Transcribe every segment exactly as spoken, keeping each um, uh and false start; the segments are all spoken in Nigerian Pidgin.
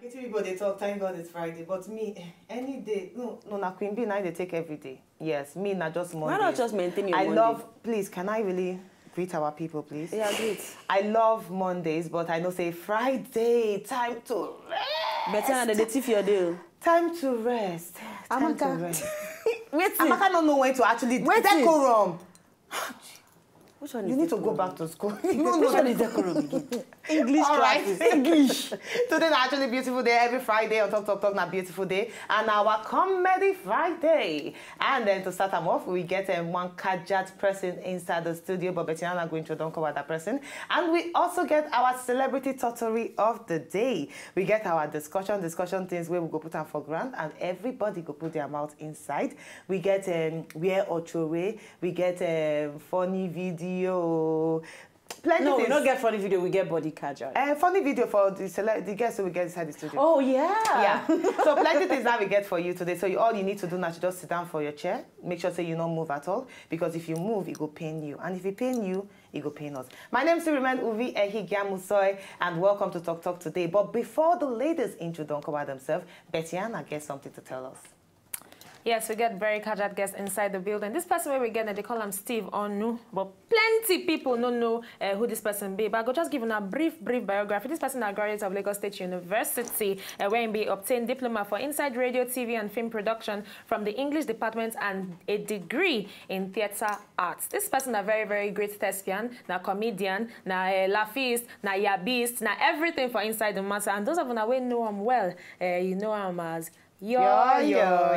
Plenty people dey talk, thank God it's Friday, but me, eh, any day, no, no, na Queen B na dey take every day. Yes, me na just Monday. Why not just maintain your I Monday? Love, please, can I really greet our people, please? Yeah, greet. I love Mondays, but I know say Friday, time to rest. Better na dey thief your day. Time to rest. Time to Amaka. Rest. Wait. Amaka no know when to actually Wait. Decorum. Which one is You need to go decorum? Back to school. Which one is decorum again? English All right. Classes. English. Today na actually beautiful day. Every Friday on Talk Talk Talk na beautiful day, and our comedy Friday. And then to start am off, we get um, one kajat person inside the studio, but Betty Anna go introduce cover that person. And we also get our celebrity tottery of the day. We get our discussion, discussion things where we go put am for ground, and everybody go put their mouth inside. We get um, where or throw away. We get um, funny video. Plenty No, we things. No get funny video. We get body kajat. Uh, funny video for the select the guests we get inside the studio. Oh yeah. Yeah. So plenty things that we get for you today. So you, all you need to do now is just sit down for your chair. Make sure say you don't move at all, because if you move, it go pain you, and if it pain you, it go pain us. My name is Siriman Uvi Ehigiamusoy, and welcome to Talk Talk Today. But before the ladies intro don't cover themselves, Betty Anna get something to tell us. Yes, we get very kajat guests inside the building. This person where we get, they call him Steve Onu, but plenty people no know uh, who this person be. But I go just give you a brief, brief biography. This person is a graduate of Lagos State University, uh, where he obtained diploma for inside radio, T V, and film production from the English department and a degree in theatre arts. This person is a very, very great thespian, na comedian, na uh, laughist, na yabist, na everything for inside the matter. And those of you wey know him well, uh, you know him as Yo, yo, yo. Yeah,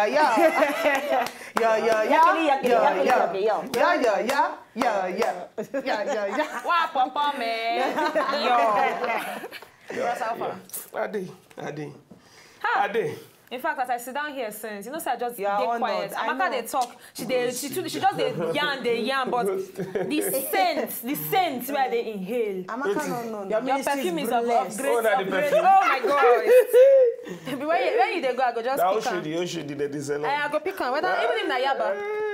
yeah. Yeah, yeah, yeah. Yakili, yakili, Yeah, yakili, yeah. yakili, yo. Yeah, yeah, yeah. Yeah, yeah. Yeah, yeah, yeah. Wa papa me. Yo. Bros, how far? Ade, Ade, Ha! Ade. In fact, as I sit down here since, you know, say I just You are dey honored. Quiet. I Amaka know. Dey talk. She dey, she, too, she just dey yarn, dey yarn, but the scent, the scent where they inhale. Amaka no no Your no. Your ministry perfume is is of, of blessed. great, Oh, na of the great. perfume. Oh my God! Be when you, when you dey go, I go just Na pick am. Oshodi, Oshodi, that is a Eh, I lot. go pick am. Whether even if na yaba,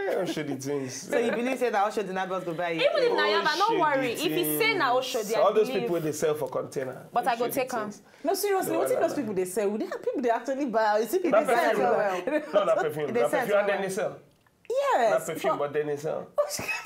Eh, Oshodi things. So you believe say that Oshodi na just go buy you? even if na yaba, no Oshodi worry. If he things. say na Oshodi, All I those believe. People they sell for container. But I go Oshodi take am. Things. No, seriously, No, what if no, those no. People they sell? Would they have people they actually buy? You see people That they perfume, sell? well. No, that perfume. They That sell perfume and well. Then they sell. Yes. That perfume, but then they sell.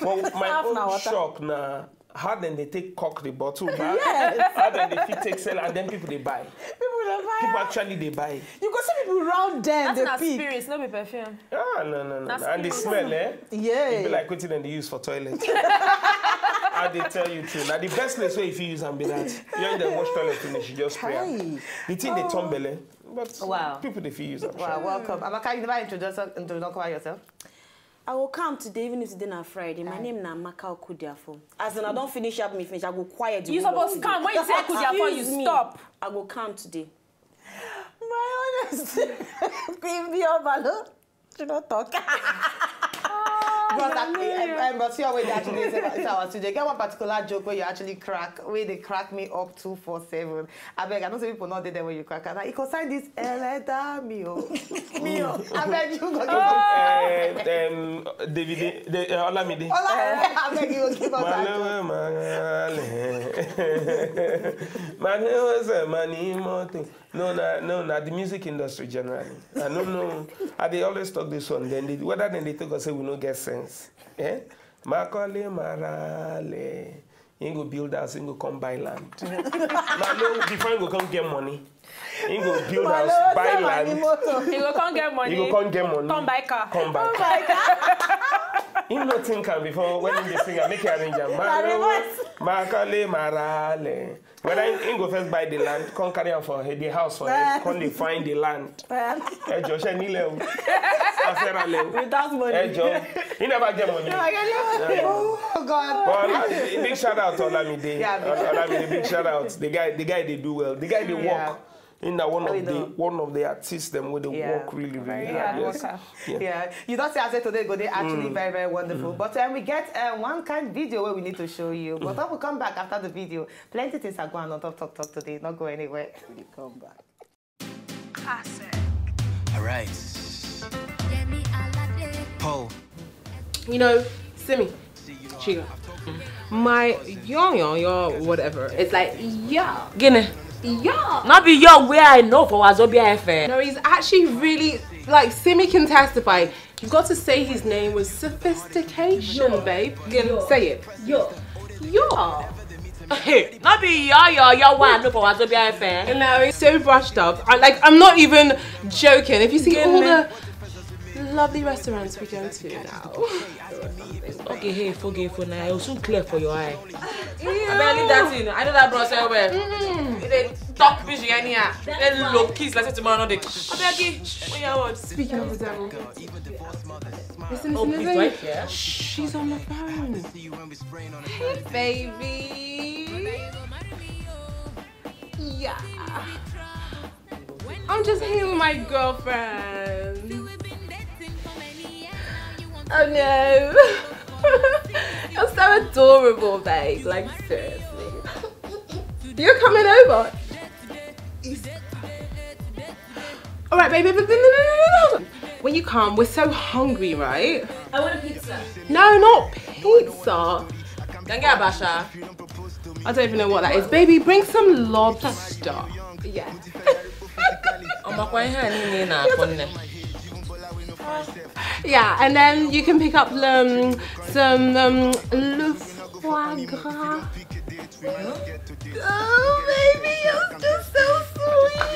Well, my Half na own water. Shock now. How then they take cock the bottle back? Yes. How then they fit take sell and then people they buy. People they buy. People actually they buy. You go see people round them. That's They na pick. Spirit, no be perfume. Ah, no, no, no. That's No. And the true. Smell, eh? Yeah. It be like wetin dem dey use for toilet. I dey tell you true. Now the best place where if you use am be that. You don't wash toilet finish, you just spray am. Hi. The thing they turn belle. But Wow. People they fit use am. Wow, welcome. Amaka, you never introduce introduce cover yourself. I will come today, even if today na Friday. My name na Amaka Okudiafo. As in, I don't finish up me finish. I go quiet. The You whole of suppose today. Come when you say Akudiafo, you Excuse me. Stop. I go come today. My honest. Queen Biobalo. She don't talk. But that, eh, eh, but see how we dey actually say about our studio. Get one particular joke where you actually crack, where they crack me up two four seven. I beg, I don't say people not there when you crack. And I consign this Eleda me oh, me oh. I beg you go get Eh, um, David, the, uh, Olamide. I beg you go give us that joke. Malewe, male. Malewe se mani moto. No, na, no, na the music industry generally. I don't know. I they always talk this one. Then they, whether then they talk and say we no get sense. Eh? Macaulay Marale. He go build house, he go come buy land. Now, no, before he go come get money, he go build house, buy land. You go come get money. He go come get money. Come buy car. Come buy car. He no think am before when he dey sing am, make he arrange am. Macaulay Marale. Whether he, he go first buy the land, come carry am for head, the house for head, come dey find the land. Ẹ jọ̀ọ́, ṣé nílẹ̀ o. A fẹ́ ra lẹ̀ o. Without money. Ẹ jọ̀ọ́. He never get money. Oh God. But Ola, big shout out to Olamide. Yeah, big Olamide, big shout out. The guy, the guy they do well. The guy they Yeah. work. In that one Oh, of you the know. One of the artists them where they Yeah. work really really Very hard. hard Yes. worker. Yeah. Yeah, you don't say I say today go they actually very very wonderful. But um, we get um, one kind video where we need to show you. But when we come back after the video, plenty things are going on top talk talk today. Not go anywhere. We come back. All right. Paul. You know, Simi, Chiga, My yo yo yo whatever. It's like, yeah, Gini. Yeah. Not be your way I know for Wazobia F M. No, he's actually really, like, Simi can testify. You've got to say his name with sophistication, babe. Say it. Yo. Yo. Hey, not be your your your one I know for Wazobia F M. And now he's so brushed up. I, like, I'm not even joking. If you see all the lovely restaurants we go to now. Okay, hey, forget for now. It will soon clear for your eye. I better leave that thing. I know that bro so well. They talk busy anyhow. They low keys like say tomorrow no day. I beg you. When you want? Speaking of the devil. Listen, Oh, listen, please, listen. right here. She's on the phone. Hey, baby. Yeah. I'm just here with my girlfriend. Oh no. You're so adorable, babe. Like, seriously. You're coming over. All right, baby. But no, no, no, no, no. When you come, we're so hungry, right? I want a pizza. No, not pizza. Can I get a basha? I don't even know what that is. Baby, bring some lobster. Yeah. I'm a quite high in a corner. Yeah, and then you can pick up um, some um, le foie gras. Oh, baby, you're just so sweet.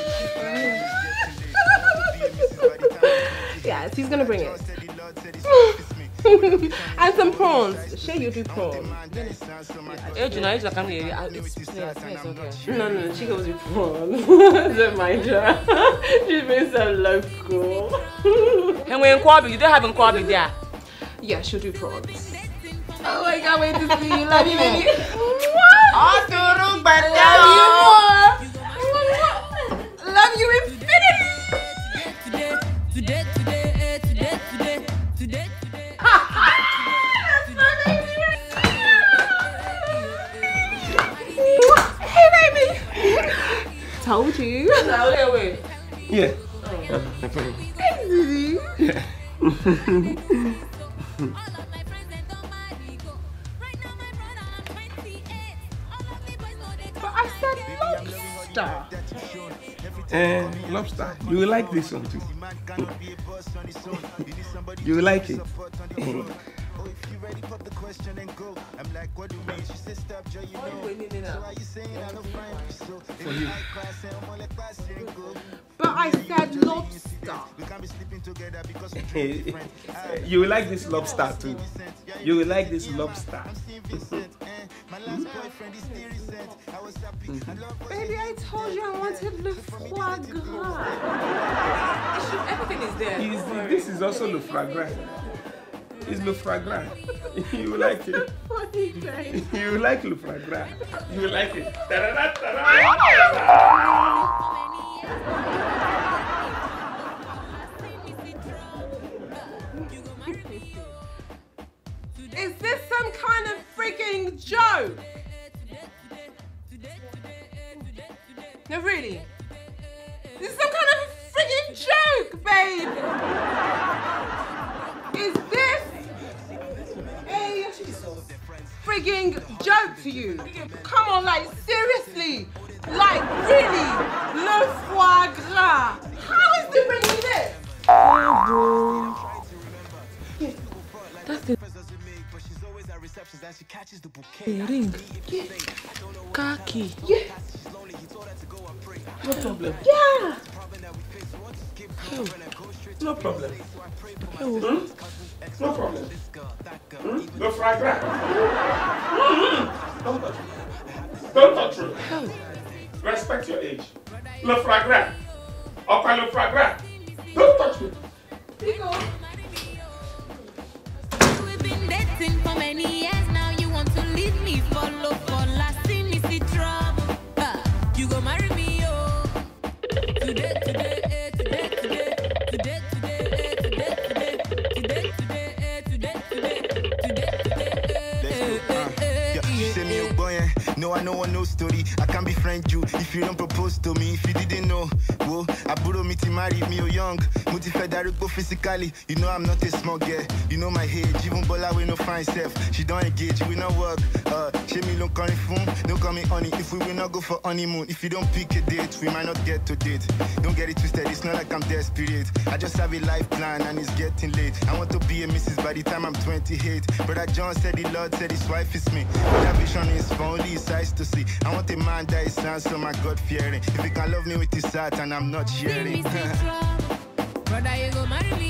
Yes, he's gonna bring it. And some prawns. Sure, you do prawns. Hey, Gina, it's like I'm here. It's, it's, it's okay. No, no, no, she goes with prawns. Don't mind her. She's being so local. And when Kwabi, you don't have in Kwabi there. Yeah, she'll do prawns. Oh my god, wait to see you. Love you, baby. All through, but Love you more. Love you infinity. Today, today, today, eh, today, today, today, today. Hey, baby. Told you. Now, wait, wait. Yeah. Hey, Zuzu. All of my friends dem don marry go. Right now my brother I'm twenty-eight. All of the boys know they But I said lobster. Eh, lobster. You will like this one too. You will like it. Eh, What do you mean now? for you. But I said lobster. You will like this lobster too. You will like this lobster. Baby, I told you I wanted le foie gras. Everything is there. Is, Don't worry. this is also le foie gras. It's le foie gras. You will like it. Funny, babe. You will like le foie gras. You will like it. Is this some kind of freaking joke? No, really. This is some kind of freaking joke, babe. Is this a freaking joke to you? Come on, like, seriously. Like, really. Le foie gras. How is he bringing this? That's the ring. Khaki. No problem. Yeah. No problem. Hmm? No problem. Hmm? Le foie gras. Hmm? Don't touch it. Don't touch it. Respect your age. Le foie gras. Opa le foie gras. Don't touch me. We've been dating for many years now. You want to leave me, follow for last. See me see trouble. Ah, you go marry me, oh. Today, today, eh, today, today, today, today, eh, today, today, today, today, today, today, today, today, today, eh, eh, eh, eh, Let's go. Uh, yeah, she send me a boy. No, I know I know story. I can't befriend you if you don't propose to me. If you didn't know, whoa, àbúrò mi ti marry mi o young. Mo ti fẹ́ darúgbó physically. You know I'm not a small girl. You know my age. Even Bola we no fine self. She don't engage. We no work. Uh, she me look coming fun. Don't call me honey. If we will not go for honeymoon, if you don't pick a date, we might not get to date. Don't get it twisted. It's not like I'm desperate. I just have a life plan and it's getting late. I want to be a missus by the time I'm twenty-eight. Brother John said the Lord said his wife is me. That vision is for only his eyes to see. I want a man that is handsome and God fearing. If he can love me with his heart and I'm not sharing. Brother, you go marry me.